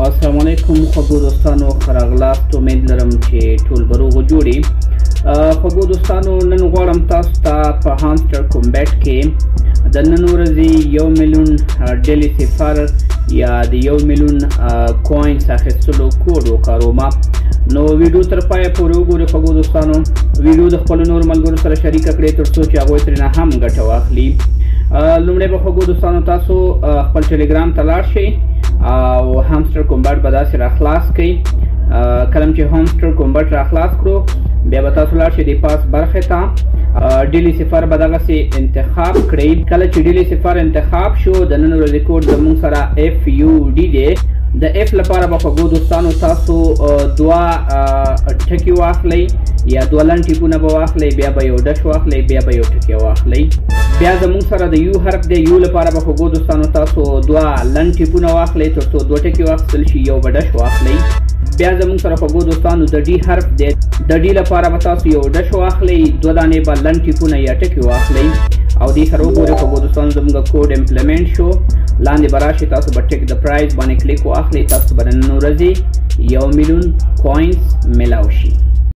السلام علیکم خوږو دوستانو، ښه راغلاست. امید لرم چې ټول به روغ جوړي. خوږو دوستانو، نن غواړم تاسو ته په هامسټر کومبیټ کې د نن ورځې 1 میلیون daily cipher یا د 1 میلیون coins اخیستلو کوډ وکاروم. نو ویډیو تر پایه پورې وګورئ. خوږو دوستانو، ویډیو د خپلو نورو ملګرو سره شریکه کړئ تر څو چې هغوی ترېنه هم ګټه واخلي. لومړی به خوږو دوستانو تاسو خپل ټلګرام ته لاړ شئ او همسټر کومبټ به داسې راخلاص کړئ. کله چې همسټر کومبټ راخلاص کړو، بیا به تاسو لاړ شئ د پاس برخې ته، daily cipher به دغسې انتخاب کړئ. کله چې daily cipher انتخاب شو، د نن ورځې کوډ زموږ سره اف یو ډي دی. د اف لپاره به خوږو دوستانو تاسو دوه ټکي واخلئ یا دوه لنډ ټیپونه به واخلئ، بیا به یو dash واخلئ، بیا به یو ټکی واخلئ. بیا زموږ سره د یو حرف دی. یو لپاره به خوږو دوستانو تاسو دوه لنډ ټیپونه واخلئ تر څو دوه ټکي واخیستل شي، یو به dash واخلئ. بیا زموږ سره خوږو دوستانو د ډي حرف دی. د ډي لپاره به تاسو یو dash واخلئ، دوه دانې به لنډ ټیپونه یا ټکي واخلئ او دې سره وګورئ خوږو دوستانو زموږ کوډ implement شو. لاندې به راشي، تاسو به tick the prize باندې کلیک واخلئ، تاسو به نن ورځې 1 میلیون coins میلاو شي.